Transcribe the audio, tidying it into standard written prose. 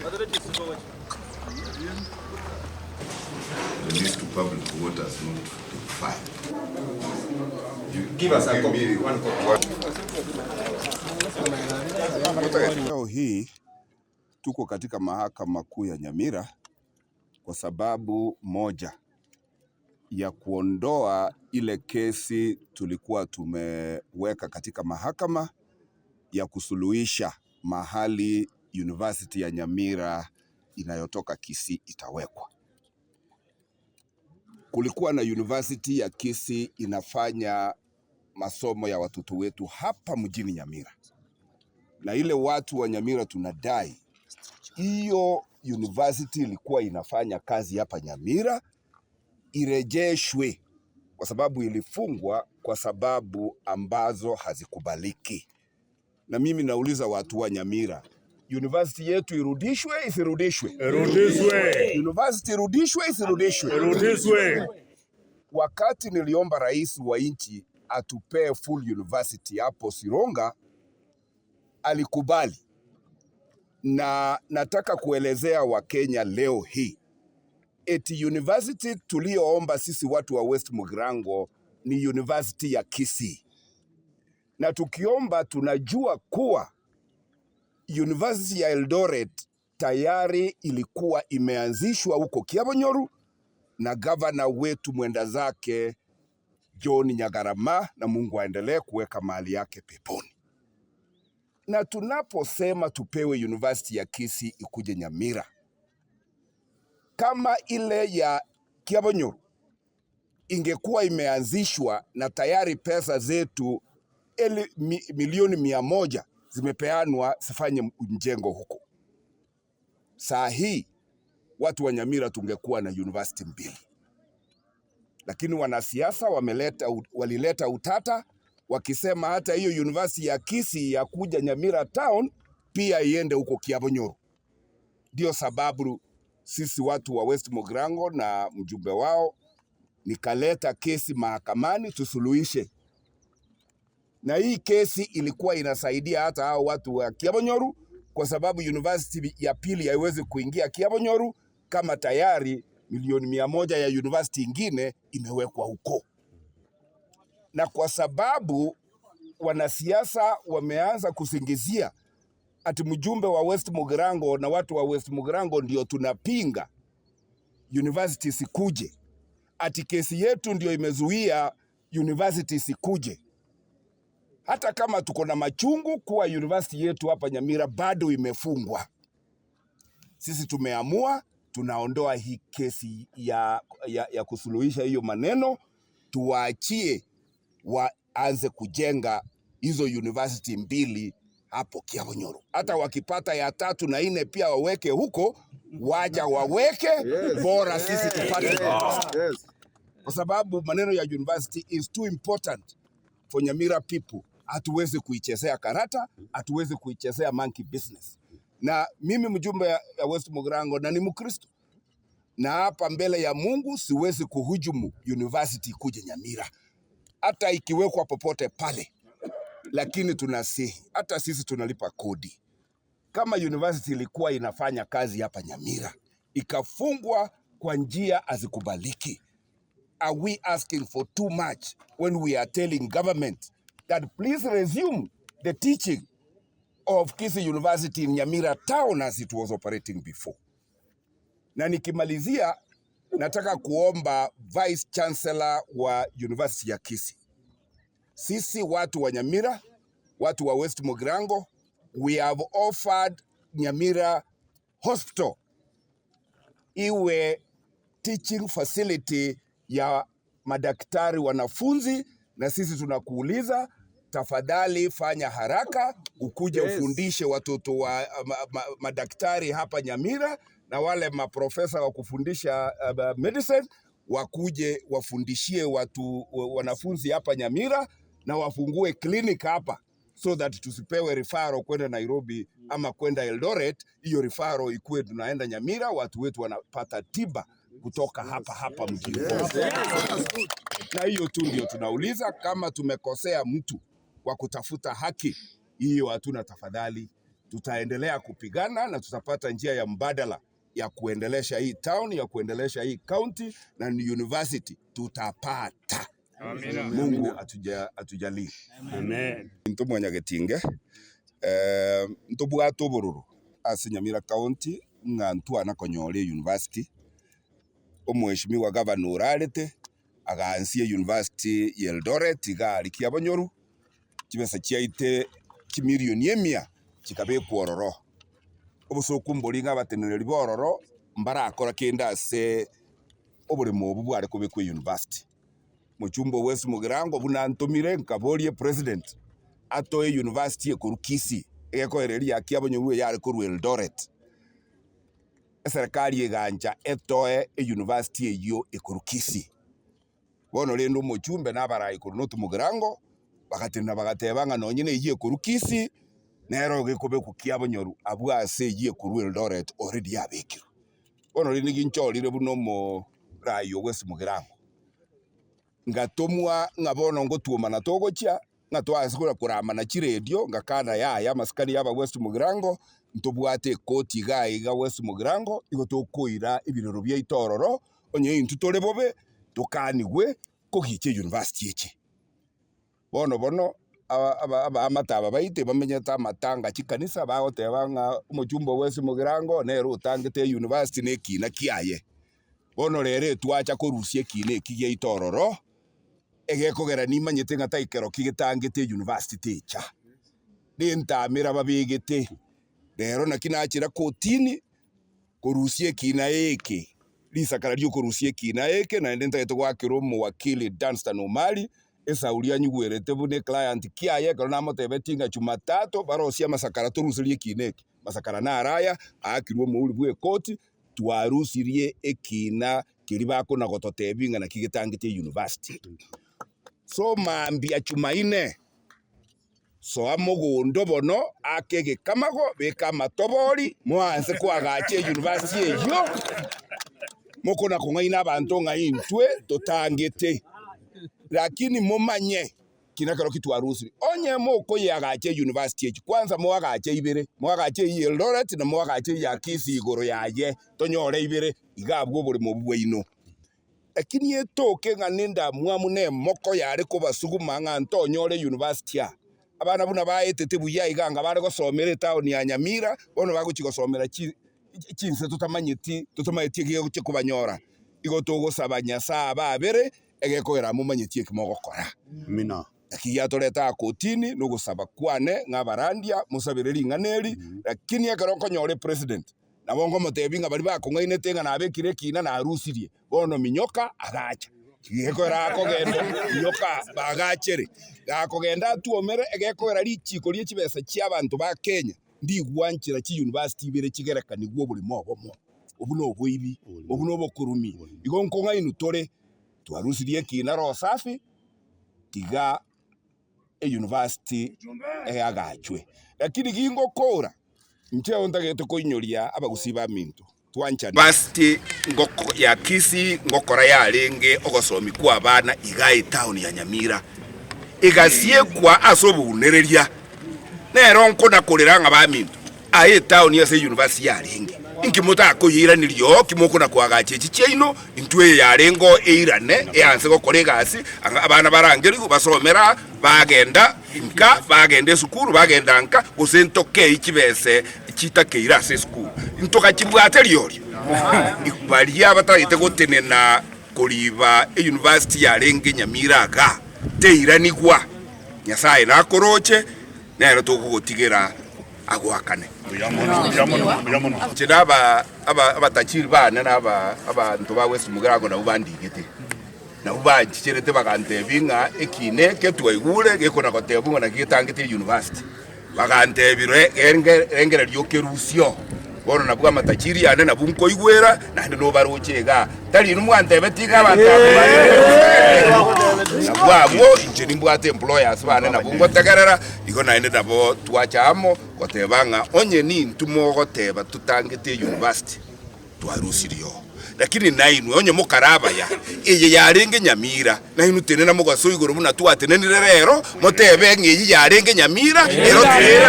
Release to public waters not to fire. You Give us a give copy, me one copy. Leo hii tuko katika mahakama kuu ya Nyamira kwa sababu moja ya kuondoa ile kesi tulikuwa tumeweka katika mahakama ya kusuluhisha mahali University ya Nyamira inayotoka Kisii itawekwa. Kulikuwa na University ya Kisii inafanya masomo ya watoto wetu hapa mjini Nyamira, na ile watu wa Nyamira tunadai hiyo university ilikuwa inafanya kazi hapa Nyamira irejeshwe, kwa sababu ilifungwa kwa sababu ambazo hazikubaliki. Na mimi nauliza watu wa Nyamira, university yetu irudishwe isirudishwe? Irudishwe. University irudishwe isirudishwe? Irudishwe. Wakati niliomba rais wa nchi atupee full university hapo Sironga, alikubali, na nataka kuelezea Wakenya leo hii eti university tuliyoomba sisi watu wa West Mugirango ni university ya Kisii, na tukiomba tunajua kuwa university ya Eldoret tayari ilikuwa imeanzishwa huko Kiabonyoru na gavana wetu mwenda zake John Nyagarama, na Mungu aendelee kuweka mahali yake peponi. Na tunaposema tupewe university ya Kisii ikuje Nyamira, kama ile ya Kiabonyoru ingekuwa imeanzishwa na tayari pesa zetu milioni 100 zimepeanwa zifanye mjengo huko, saa hii watu wa Nyamira tungekuwa na university mbili. Lakini wanasiasa walileta utata wakisema hata hiyo university ya Kisii ya kuja Nyamira town pia iende huko Kiabonyoru. Ndio sababu sisi watu wa West Mugirango na mjumbe wao nikaleta kesi mahakamani tusuluhishe. Na hii kesi ilikuwa inasaidia hata hao watu wa Kiabonyoru, kwa sababu university ya pili haiwezi kuingia Kiabonyoru kama tayari milioni 100 ya university ingine imewekwa huko. Na kwa sababu wanasiasa wameanza kusingizia ati mjumbe wa West Mugirango na watu wa West Mugirango ndio tunapinga university sikuje, ati kesi yetu ndio imezuia university sikuje. Hata kama tuko na machungu kuwa university yetu hapa Nyamira bado imefungwa, sisi tumeamua tunaondoa hii kesi ya kusuluhisha hiyo maneno, tuwaachie waanze kujenga hizo university mbili hapo Kiabonyoru. Hata wakipata ya 3 na 4 pia waweke huko, waja waweke, bora sisi tupate university. Kwa sababu maneno ya university is too important for Nyamira people. Hatuwezi kuichezea karata, hatuwezi kuichezea monkey business. Na mimi mjumbe ya West Mugirango na ni Mkristo, na hapa mbele ya Mungu siwezi kuhujumu university kuje Nyamira, hata ikiwekwa popote pale. Lakini tunasihi, hata sisi tunalipa kodi. Kama university ilikuwa inafanya kazi hapa Nyamira ikafungwa kwa njia hazikubaliki, are we asking for too much when we are telling government that please resume the teaching of Kisii University in Nyamira town as it was operating before? Na nikimalizia, nataka kuomba Vice Chancellor wa University ya Kisii, sisi watu wa Nyamira, watu wa West Mugirango, we have offered Nyamira Hospital iwe teaching facility ya madaktari wanafunzi, na sisi tunakuuliza tafadhali fanya haraka ukuje ufundishe watoto wa madaktari hapa Nyamira, na wale maprofesa wa kufundisha medicine wakuje wafundishie watu wanafunzi hapa Nyamira, na wafungue clinic hapa so that tusipewe referral kwenda Nairobi ama kwenda Eldoret. Hiyo referral ikuwe tunaenda Nyamira, watu wetu wanapata tiba kutoka hapa hapa mjini. Na hiyo tu ndio tunauliza, kama tumekosea mtu kwa kutafuta haki hiyo hatuna tafadhali. Tutaendelea kupigana na tutapata njia ya mbadala ya kuendelesha hii town, ya kuendelesha hii county na ni university tutapata. Mungu atujalie. Amen. Intwe mwanyagetinge ntobwate obororo ase Nyamira county ng'a ntwana konyora euniversity, omweshimiwa gavana orarete agaansia euniversity ya Eldoret iga aria Kiabonyoru, chibesa chiaite chimilioni emia chikabekwa ororo. Obosoku mbori ng'a abateneneri ba ororo mbarakora kende ase oboremo obwo bware kobekwa euniversity. Mochumba o West Mugirango buna antomire nkaborie president atoe euniversity ekorwa Kisii egekoera eria ya Kiabonyoru eyare korwa Eldoret. Eserekari egancha etoe euniversity eyio ekorwa Kisii. Bono rende omochumbe na abarai korwa North Mugirango bagatenena bagateba ng'a nonye neyio ekorwa Kisii nero gekobekwa Kiabonyoru abwo ase eyio ekorwa Eldoret already yabekirwe. Bono rende ginchorire buna omorai o West Mugirango, ngatomwa ng'a bono ngotuomana togochia, ng'a twase kora koramana chiredio, ngakana yaya amasikani ya aba West Mugirango, ntobwate ekoti iga iga West Mugirango, igo tokoira ebirero biaito ororo, onye intwe tore bobe, tokanigwe kogicha eyunivasiti eche. Bono bono abaamate aba baito bamenyete amatanga chikanisa bagoteba ng'a omochumba o West Mugirango nere otangete eyunivasiti na ekina kiaye. Bono rero etwacha korusia ekina eki giaito ororo, egekogera nimanyete ng'a tai kero ki getangete eyunivasiti techa. Nentamera babegete, rero naki nachira kotini. Korusia ekina eke, risakara ri'okorusia ekina eke, naende ntagete goakera omowakili Dunstan Omari esauri anyigwerete buna eclient kiaye ekero namotebetie ng'a Chumatato barosie amasakara toruserie ekina eke. Amasakara naro aya aakirwe omouri bw'ekoti, twarusirie ekina keria bakona gototebia ng'a naki getangete eyunivasiti. So mambia Chumaine. Soa mogondo bono, aka egekamago, beka amatobori, moanse koagacha eyunivasiti eyio, mokona kong'aina abanto ng'a intwe totangete. Lakini momanye ki nekero ki twarusire. Onye mokoyeagacha eyunivasiti echi, kwanza moagache ibere, moagache eyio ya Eldoret na moagache eyio ya Kisii igoro yaye, tonyore ibere, iga abwo oboremo obwo bwaino. Lakini etoke ng'a nendamwamu na emoko yare kobasuguma ng'a ntonyore university aa. Abana buna baetete buya iga anga bare gosomera etown ya Nyamira, bono bagochia gosomera chi chinse totamanyeti totamanyeti egegochia kobanyora. Igo togosaba Nyasae ababere egekogera momanyeti eki mogokora. Amina. Naki giatoreta aa kotini nogosaba kwane ng'a abarandia mosabere ring'ana eri, lakini ekero nkonyora epresident, Nabo nkomotebia ng'a baria bakong'ainete ng'a nabekire ekiina narusirie, bono minyoka agacha. Gekoera akogenda, minyoka bagachere. Gakogenda atwomere, egekoera richiko rie chibesa chi'abanto ba Kenya, ndigwanchera chiyunivasiti ibere chigerekanigwe oboremo obomo. Obwo noboibi, obwo nobokurumi. Igo nkong'ainu tore, twarusirie ekiina roho safi, tiga eyunivasiti eagachwe. Lakini gingokora, inche ntagete koinyoria abagusii baminto, twanchane. University ngoko ya Kisii ngokora yarenge ogosomi kwa abana igaa etown ya Nyamira, egasiekwa ase obounereria. Nero nkona korera ng'a baminto, aye etown ase eyunivasiti yarenge, inki motakoyeiraneria oo ki mokona koagacha echi chiaino, intwe eye yarenge oo eirane eanse gokora egasi, ang'a abana barangerigwe basomere aa, bagenda nka, bagenda esukuru, bagenda nka, gose ntokei chibese chitakeire ase esukuru. Ntogachibwate riorio. Baria batagete gotenena koriba eyunivasiti yarenge Nyamira igaa, teiranigwa. Nyasae nakoroche, nere tokogotigera agoakane. Inche na abatachiri baane na abanto ba West Mugirango nabwo bandigete, nabwo banchicherete bagantebia ng'a ekiina eke twaigure gekona gotebwa ng'a naki getangete eyunivasiti. Bagantebia rengereria okerusio. Bono nabwo amatachiri ane nabwo nkoigwera, naende nobaroche igaa. Tari inwe mwantebetie ng'a abanto abwo bare Nabwo abwo inche nimbwate employers bane nabwo ngotegerera, igo naende nabo twacha amo goteba ng'a onye nintwe mogoteba totangete eyunivasiti, twarusirie oo. Lakini nainwe onye mokare abaya, eye yarenge nyamira, nainwe tenena mogaso igoro buna twatenenire rero, motebe ng'a eyio yarenge nyamira, ero tera.